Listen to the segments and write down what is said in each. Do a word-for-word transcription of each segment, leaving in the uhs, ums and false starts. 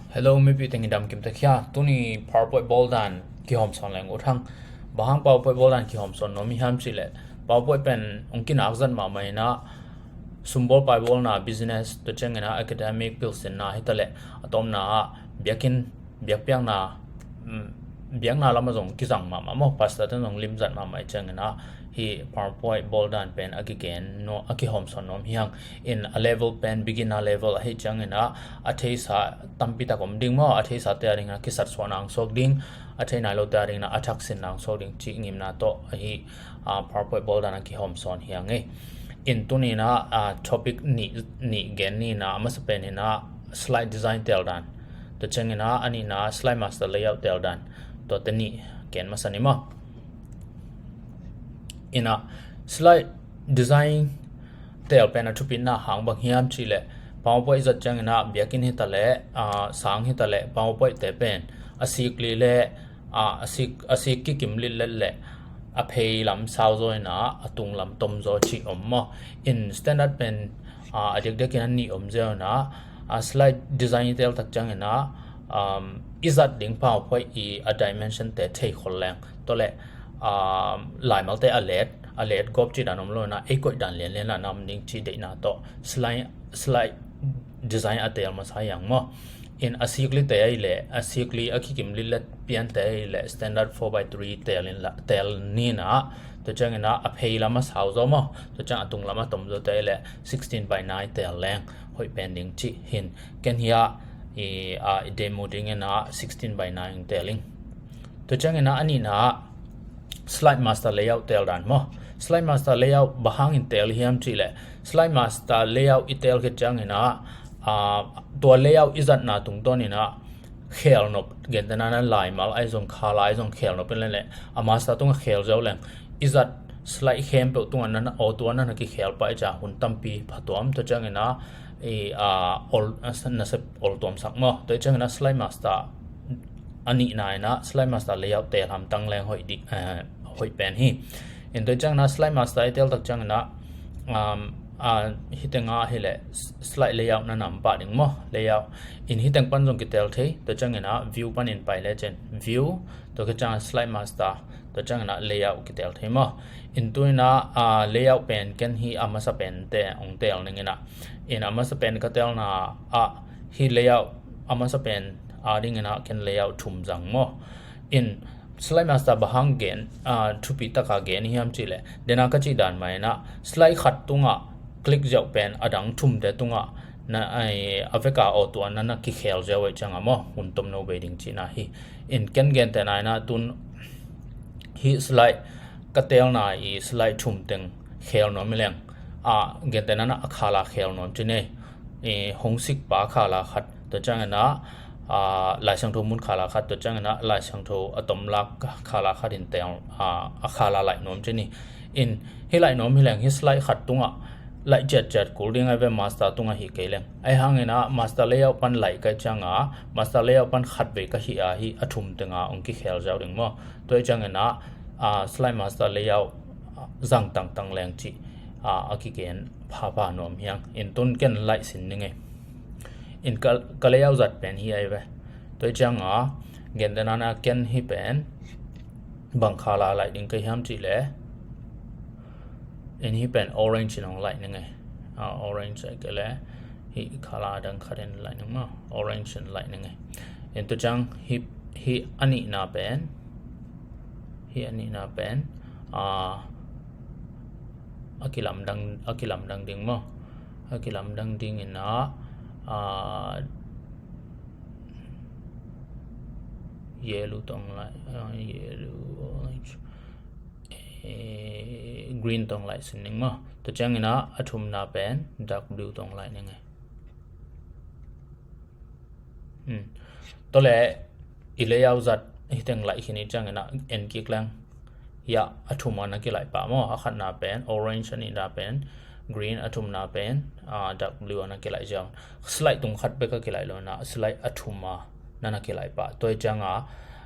Hello, mipi teng i dam kim ta khia. Tuni PowerPoint bawl dan kihawm sawn leng ut hang. Bang hang PowerPoint bawl dan kihawm sawn nuam i hiam cih leh, PowerPoint pen hong kinak zat mahmah in ah, sum bawl pai bawlna, business, tua ciangin ah academic pilsinna hi ta leh, a tawpna ah biakinn, biakpiakna, mm, biakna lamah zong kizang mahmah maw, pastor ten zong lim zat mahmah i ciangin ah, hih PowerPoint bawl dan pen a kigen nuam, a kihawm sawn nuam hi hang. In a level pen beginner level ahih ciangin ah, a theisa tampi tak om ding maw, a theisate a dingin ah kisatsuahna hong suak ding, a thei nai lote a dingin ah a thaksinna hong suak ding cih ngimna tawh ahi, ah, PowerPoint bawl dan a kihawm sawn hi hang ei. In tuni in ah, ah, topic nih, nih gen ni in ah, a masa pen in ah slide design teel dan, tua ciangin ah a nihna slide master layout teel dan, tuate nih gen masa ni maw. In ah slide design teel pen a thupitna hang bang hiam cih leh, PowerPoint i zat ciangin ah biakinn hi ta leh, ah, sang hi ta leh, PowerPoint te pen a sik li leh, ah, a sik, a sik kikim litlet leh a phei lam sau zaw in ah a tung lam tom zaw cih om maw. In standard pen, ah, a diakdiakin a nih om ziau in ah, ah, slide design i teel tak ciangin ah, um, i zat ding PowerPoint i a dimension te thei khol leng, tua leh, um, laimalte a let, a let gawp cih dan om lo in ah, ei koih dan lianlian a nam ding cih deihna tawh slide, slide design a teel masa hi hang maw. In a sik li te ahih leh, a sik li a kikim litlet pian te ahih leh standard four by three teel in la, teel ni in ah, tua ciangin ah a phei lam a sau zaw maw, tua ciang a tung lam a tom zaw te ahih leh sixteen by nine teel leng hoih pen ding cih hi in, ken hiah i, ah, i demo dingin ah sixteen by nine teel ing. Tua ciangin ah a nihna slide master layout teel dan maw. Slide master layout bang hangin teel hiam cih leh, slide master layout i teel khit ciangin ah, ah, tua layout i zatna tungtawn in ah khel nop, gentehna in ah laimal ahi zong, khala ahi zong khel nop in leng leh, a master tungah khel ziau leng, i zat slide khempeuh tungah na, na, aw, tua na na kikhel pah i ciang hun tampi phatuam, tua ciangin ah i, ah, ol, ah, nasep oltuam sak maw. Tua ciangin ah slide master a nihna in ah slide master layout teel hamtang leng hoih di, eh, hoih pen hi. In tua ciangin ah slide master i teel tak ciangin ah, um, ah, hih tengah hi leh slide layout na nam pah ding maw, layout. In hih teng pan zong kiteel thei, tua ciangin ah view panin pai lecin view, tua khit ciang slide master, tua ciangin ah layout kiteel thei maw. In tu in ah, ah, layout pen ken hih a masa pen te hong teel ning in ah. In a masa pen ka teelna ah hih layout a masa pen a dingin ah ken layout thum zang maw. In slide master bang hang gen, ah, thupi taka gen hiam cih leh, dena ka cih dan mah in ah slide khat tungah click ziau pen a dang thumte tungah na, ai, a veka aw tua na na kikhel ziau ahih ciang a maw, hun tom no bei ding cihna hi. In ken gentehna in ah tun hih slide ka teelna i slide thum teng khel nuam hi leng, ah, gentehna in ah a khala khel nuam ci ni. I hong sik pa khala khat, tua ciangin ah, ah, Lai Siangtho mun khala khat, tua ciangin ah Lai Siangtho a tom lak khala khat in teel, ah, a khala laih nuam ci ni. In hih laih nuam hi leng hih slide khat tungah laih ciatciat kul ding ahi ve, master tungah hi kei leng. Ahi hangin ah master layout pan laih ka hih ciang a, master layout pan khat vei ka hih a, hih a thum teng a hong kikhel ziau ding maw. Tua ahih ciangin ah, ah, slide master layout, ah, zang tangtang leng cih, ah, a kigen phapha nuam hi hang. In tun ken laih sin ning ei. In ka, ka layout zat pen hih ahi ve. Tua ahih ciang a, gentehna in ah ken hih pen bang khala laih ding ka hiam cih leh, in hih pen orange in hong laih ning ei. Ah, orange ahih kei leh hih khala dang khat in laih ning maw, orange in laih ning ei. In tua ciang hih, hih a nihna pen, hih a nihna pen, ah, a kilamdang, a kilamdang ding maw. A kilamdang ding in ah, ah, yellow tawh hong laih, ah, yellow, orange, eh, green tawh hong laih sin ning maw. Tua ciangin ah a thumna pen dark blue tawh hong laih ning ei. Hmm. Tua leh i layout zat hih teng laih khin i ciangin ah en kik leng. Hiah a thum a na kilaih pah maw. A khatna pen orange, a nihna pen green, a thumna pen, ah, dark blue a na kilaih ziau. Slide tung khat bek a kilaih lo in ah slide a thum a na na kilaih pah. Tua ahih ciang a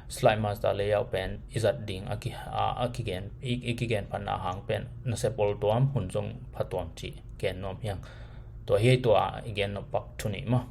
slide master layout pen i zat ding a ki, a, a kigen, i, i kigen phatna hang pen nasep oltuam, hun zong phatuam cih gen nuam hi hang. Tua hi tua i gen nop pak thu nih maw.